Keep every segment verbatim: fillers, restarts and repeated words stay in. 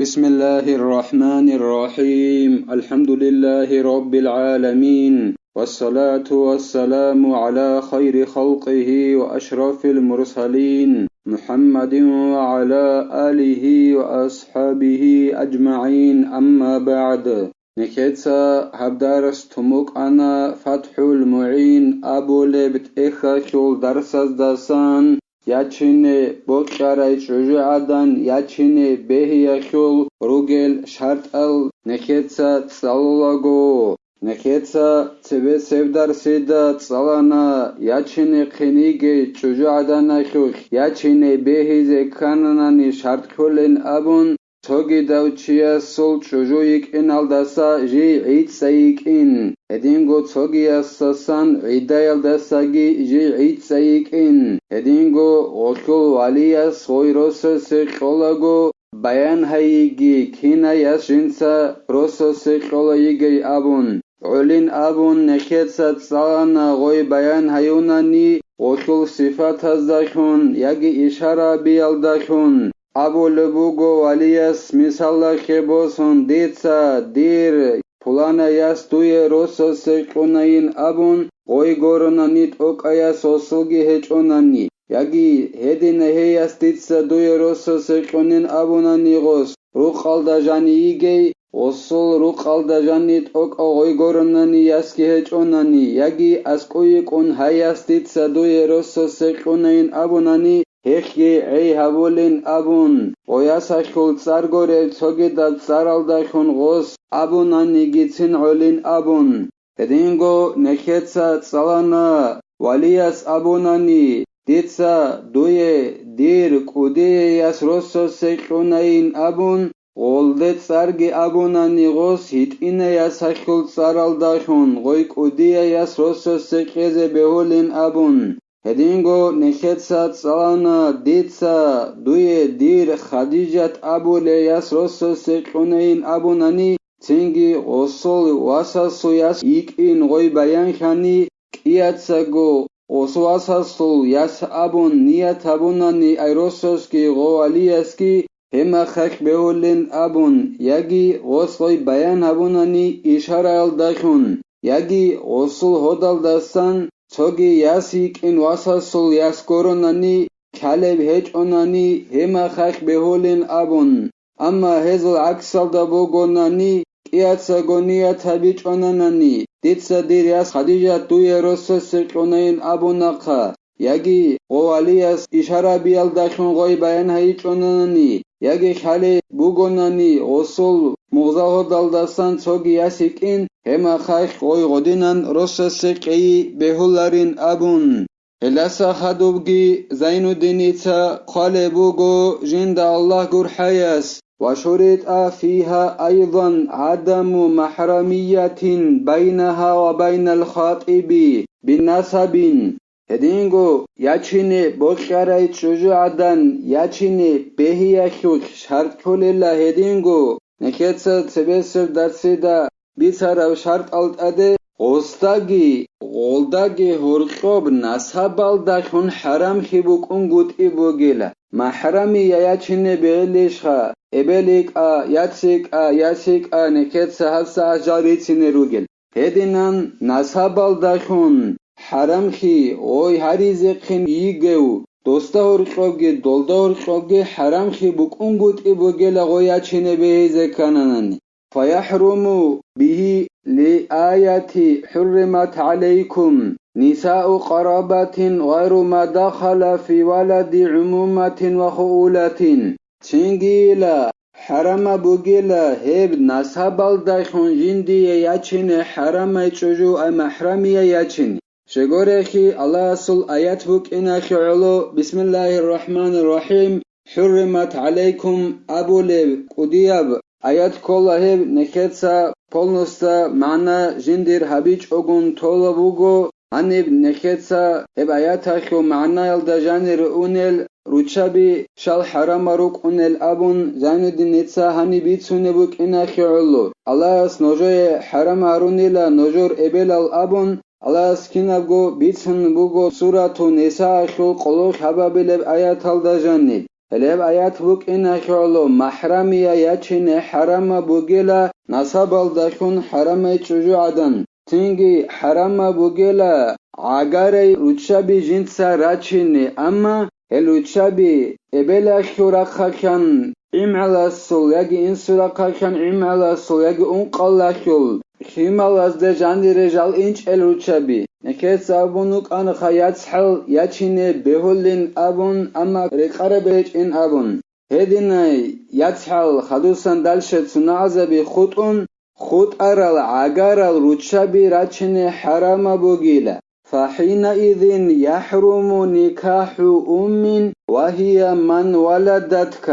بسم الله الرحمن الرحيم. الحمد لله رب العالمين. والصلاة والسلام على خير خلقه وأشرف المرسلين محمد وعلى آله وأصحابه أجمعين. أما بعد. Нехеца гьаб дарс тумукъана ФатхӀул МугӀин абулеб тӀехьалъул дарсаздасан, ячине бокьарай чӀужугӀадан ячине бегьиялъул ругел шартӀал нехеца цӀалулаго. Нехеца цебесеб дарсида цӀалана ячине хъинигей чӀужугӀаданалъулъ ячине бегьизе ккананани шарт кколин абун, цогидав чиясул чӀужу йикӀиналдаса жий гӀицӀцӀа йикӀин, гьединго цогиясдасан гӀидаялдасаги жий гӀицӀцӀа йикӀин, гьединго гъолъул валияс гъой росасе кьолаго баян гьайиги, кинаяс жинца росасе кьола йигей абун, гӀолин абун нехеца цӀалана гъой баян гьаюнани гъолъул сифатаздалъун яги ишарабиялдалъун. Абулеб буго валияс мисалалъе босун: «Дица, дир пуланаяс дуе росасе кьунайин», — абун, гъой горунани тӀокӀаяс гъосулги гьечӀонани, яги гьедина гьеяс дица дуе росасе кьунин абунани гъос, рукъалда жани йигей, гъосул рукъалда жани тӀокӀав гъой горунани ясги гьечӀонани, яги аскӀуйикӀун гьаяс дица дуе росасе кьунайин абунани, гьелъги гӀей гьабулин абун, гъоясалъул цӀар горел цогидаб цӀаралдалъун гъос абунанигицин гӀолин абун. Гьединго нехеца цӀалана, валияс абунани: «Дица дуе дир кӀудияяс росасе кьунайин», — абун, гъолде цӀарги абунани гъос гьитӀинаясалъул цӀаралдалъун гъой кӀудияяс росасе кьезе бегьулин абун. Гьединго нехеца цӀалана: «Дица дуе дир Хадижат абулеяс росасе кьунайин», — абунани, цинги гъосул васасул яс йикӀин гъой баянлъани, кӀияцаго гъосул васасул яс абун ният гьабунани ай росасги гъов валиясги, гьемахалъ бегьулин абун, яги гъос гъой баян гьабунани ишараялдалъун, яги гъосул гьодалдасан цоги яс йикӀин васасул яс горунани, кьалеб гьечӀонани, гьемахалъ бегьулин абун. Амма гьезул гӀаксалда бугонани, кӀияцаго ният гьабичӀонанани: «Дица дир яс Хадижат дуе росасе кьунайин», — абунахъа, яги гъов валияс ишарабиялдалъун гъой баян гьайичӀонанани, яги лъалеб бугонани гъосул мугъзал гьодалдасан цоги яс йикӀин, гьемахалъ гъой гъодинан росасе кьейи бегьуларин абун. Гьелдаса хадубги Зайнуддиница хъвалеб буго жинда Аллагь гурхӀаяс: «وشرط فيها أيضا عدم محرمية بينها وبين الخاطب بنسب». Гьединго ячине бокьарай чӀужугӀадан ячине бегьиялъулъ шарт кколила гьединго, нехеца цебесеб дарсида бицараб шартӀал тӀаде гъосдаги, гъолдаги гьоркьоб насабалдалъун хӀарамлъи букӀунгутӀи бугила. МахӀрамия ячине бегьилищха, эбел йикӀа, яц йикӀа, яс йикӀа, нехеца гьабсагӀат жал рицине ругел. Гьединан насабалдалъун хӀарамлъи гъой гьаризехъин йигев, досда гьоркьобги, долда гьоркьобги хӀарамлъи букӀунгутӀи бугела гъой ячине бегьизе ккананани. فيحرم به لآية: «حرمت عليكم نساء قرابة غير ما دخل في ولد عمومة وخؤولة». Цинги ила, хӀарамаб бугила гьеб насабалдалъун жиндие ячине хӀарамай чӀужу ай махӀрамия ячине. Щегорехи Аллагьасул аят букӀиналъе гӀоло: «Бисмиллагьир рахӀманир рахӀим, хӀурримат гӀалайкум» абулеб кӀудияб аят ккола, гьеб нехеца полностью магӀна жиндир гьабичӀогун тола буго. Гьаниб нехеца гьеб аяталъул магӀнаялда жанир унел руччаби щал хӀарамал рукӀунел абун, Зайнуддиница гьаниб бицунеб букӀиналъе гӀоло. Аллагьас нужее хӀарам гьарунила нужер эбелал абун, Аллагьас кинабго бицун буго Сурату Нисаалъул къоло лъабабилеб аяталда жаниб. Гьелеб аят букӀиналъул, махӀрамия ячине хӀарамаб бугила насабалдалъун хӀарамай чӀужугӀадан, цинги хӀарамаб бугила гӀагарай руччаби жинца рачине, амма гьел руччаби эбелалъул рахъалъан гӀимгӀаласул яги инсул рахъалъан гӀимгӀаласул яги ункъалалъул хималазде жанире жал инчӀел руччаби. Нехеца абун вукӀанаха яцхӀал ячине бегьулин абун, амма рекъараб гьечӀин абун. Гьединай яцхӀал хадусан дальше цунагӀазаби хутӀун, хутӀарал гӀагарал руччаби рачине хӀарамаб бугила. فحينئذ يحرم نكاح أم وهي من ولدتك.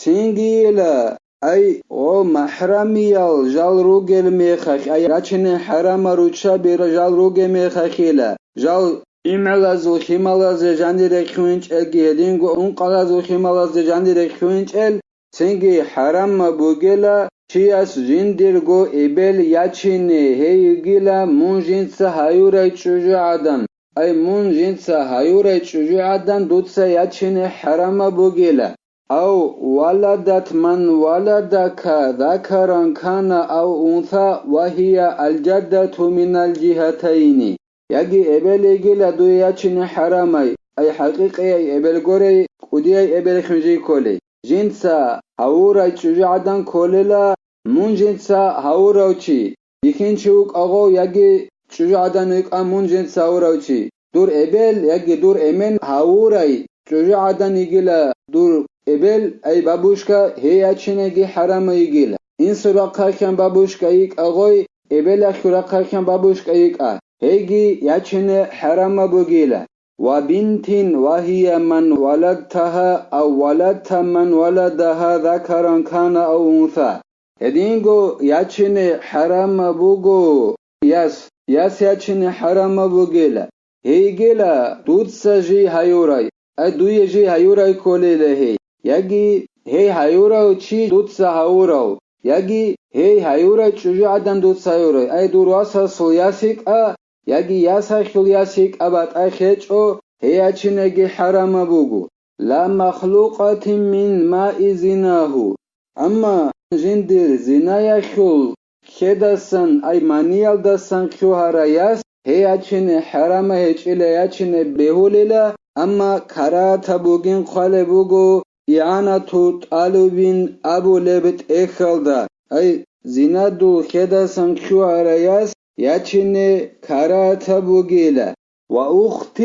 Цинги ила, ай, гъо, махӀрамиял жал ругел мехалъ, ай, рачине хӀарамал руччаби жал ругел мехалъила, жал гӀимгӀалазул хималазе жанире хьуинчӀелги гьединго ункъалазул хималазе жанире хьуинчӀел, цинги хӀарамаб бугела чияс жиндирго эбел ячине, гьей йигила мун жинца гьаюрай чӀужугӀадан, ай, мун жинца гьаюрай чӀужугӀадан дуца ячине хӀарамаб бугела. أو ولدت من ولدك ذكرا كان أو أنثى وهي الجدة من الجهتين. Яги эбел йигила дуе ячине хӀарамай, ай, хӀакъикъияй эбел горей, кӀудияй эбел хинжи кколей. Жинца гьавурай чӀужугӀадан кколела мун жинца гьавурав чи, бихьинчи вукӀагъов яги чӀужугӀадан вукӀа мун жинца гьавурав чи. Дур эбел яги дур эмен гьавурай чӀужугӀадан йигила дур эбел, ай, бабушка, гьей ячинеги хӀарамай йигила. Инсул рахъалъан бабушка йикӀагъой, эбелалъул рахъалъан бабушка йикӀа, гьейги ячине хӀарамаб бугила. وبنت وهي من ولدتها أو ولدت من ولدها ذكرا كان أو أنثى. Гьединго ячине хӀарамаб буго яс, яс ячине хӀарамаб бугела. Гьейгела дуца жий гьаюрай, ай, дуе жий гьаюрай кколела гьей, яги гьей гьаюрав чи дуца гьавурав, яги гьей гьаюрай чӀужугӀадан дуца гьаюрай, ай, дур васасул яс йикӀа, яги ясалъул яс йикӀа батӀа хечӀо, гьей ячинеги хӀарамаб буго. لا مخلوقة من ماء زناه. Амма жиндир зинаялъул хьедасан, ай, маниялдасан лъугьарай яс, гьей ячине хӀарамай гьечӀила, ячине бегьулила, амма карагьатаб бугин хъвалеб буго игӀанату тӀалубин абулеб тӀехьалда, ай, зинадул хьедасан лъугьарай яс ячине карагьатаб бугила. وأخت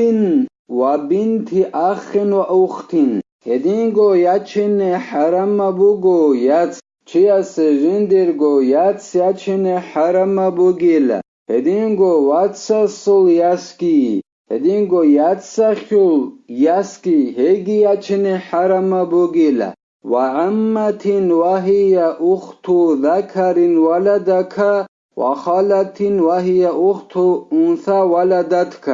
وبنت أخ وأخت. Гьединго ячине хӀарамаб буго яц, чиясе жиндирго яц ячине хӀарамаб бугила. Гьединго вацасул ясги, гьединго яцалъул ясги, гьейги ячине хӀарамаб бугила. وعمة وهي أخت ذكر ولدك وخالة وهي أخت أنثى ولدتك.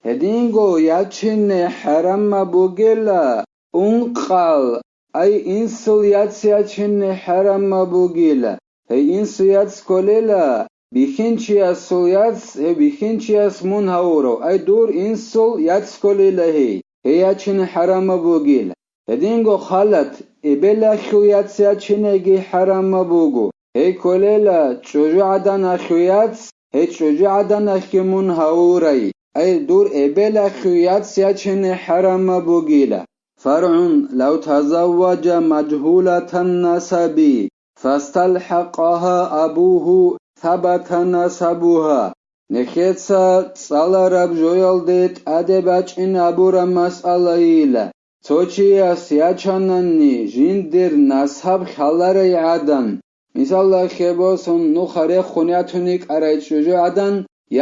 Гьединго ячине хӀарамаб бугела ункъал, ай, инсул яц ячине хӀарамаб бугела. Гьей инсул яц кколела бихьинчиясул яц, гьев бихьинчияс мун гьавурав, ай, дур инсул яц кколела гьей, гьей ячине хӀарамаб бугела. Гьединго халат, эбелалъул яц ячинеги хӀарамаб буго. Гьей кколела чӀужугӀаданалъул яц, гьей чӀужугӀаданалъги мун гьавурай, ай, дур эбелалъул яц ячине хӀарамаб бугила. فرع لو تزوج مجهولة النسب فاستلحقها أبوه ثبت نسبها. Нехеца цӀалараб жоялде тӀаде бачӀин абураб масъалайила. Цо чияс ячанани жиндир насаб хьаларай гӀадан, мисалда, хебосун нуха рехун ятун йикӀарай чӀужугӀадан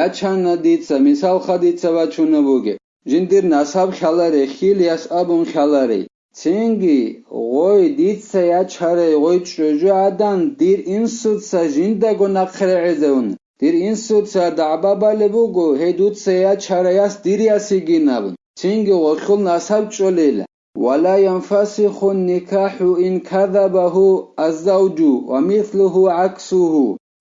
ячана дица, мисалха дица бачунеб бугеб, жиндир насаб хьаларей, хил яс абун хьаларей. Цинги, гъой дица ячарай гъой чӀужугӀадан дир инсуца жиндаго нахърегӀизавун, дир инсуца дагӀба балеб буго, гьей дуца ячарай яс дир яс йигин абун. Цинги гъолъул насаб чӀолел. ولا ينفسخ النكاح إن كذبه الزوج ومثله عكسه.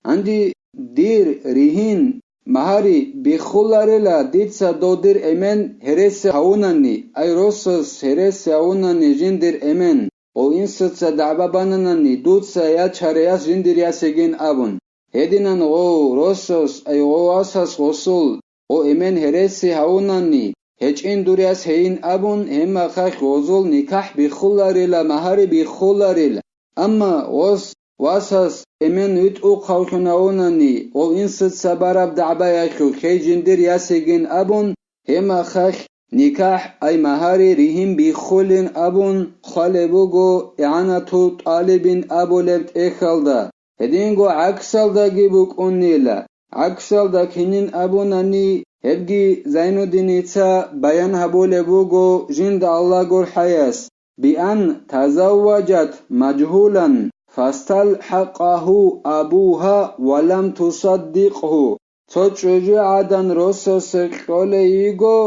Гьанже дир ригьин магьари биххуларила дица додир эмен гьереси гьавунани, ай росас гьереси гьавунани жиндир эмен, гъов инсуца дагӀба бананани, дуца ячараяс жиндир ясигин абун. Гьединан гъов росас, ай гъов васас гъосул, гъов эмен гьереси гьавунани, гьечӀин дур яс гьейин абун, гьебмахалъ гъозул никахӀ биххуларила, магьари биххуларила. Амма гъос васас эмен витӀухъавлъун гьавунани, гъов инсуца бараб дагӀбаялъулъ гьей жиндир ясигин абун, гьебмахалъ никахӀ, ай магьари ригьин биххулин абун хъвалеб буго, игӀанатул тӀалибин абулеб тӀехьалда. Гьединго гӀаксалдаги букӀунила. ГӀаксалда кинин абунани, гьебги Зайнуддиница баян гьабулеб буго жинда Аллагь гурхӀаяс: «Биан тазавважат мажгьулан, фасталхӀакъагьу абугьа ва лам тусаддикъгьу». Цо чӀужугӀадан росасе кьолей йиго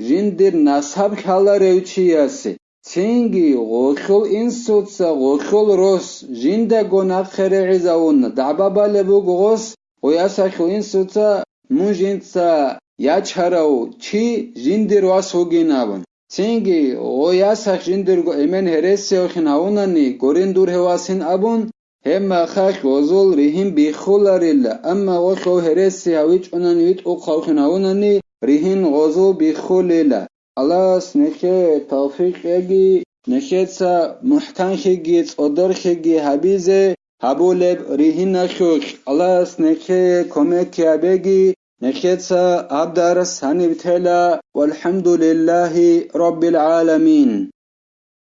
жиндир насаб лъаларев чиясе, цинги гъолъул инсуца гъолъул рос жиндаго нахъе регӀизавун дагӀба балеб буго гъос, гъой ясалъул инсуца мун жинца ячарав чи жиндир вас вугин абун. Цинги гъой ясалъ жиндирго эмен гьересиявлъин гьавунани, гурин дур гьев васин абун, гьебмахалъ гъозул ригьин биххуларила, амма гъолъ гъов гьереси гьавичӀунани витӀухъавлъун гьавунани, ригьин гъозул биххулила. Аллагьас нехее тавфикъ яги, нехеца мухӀканлъиги цӀодорлъиги гьабизе гьабулеб ригьиналъулъ. Аллагьас нехее кумек гьабеги, нехеца гьаб дарс гьаниб тела. ВалхӀамдулиллагьи раббил гӀаламин.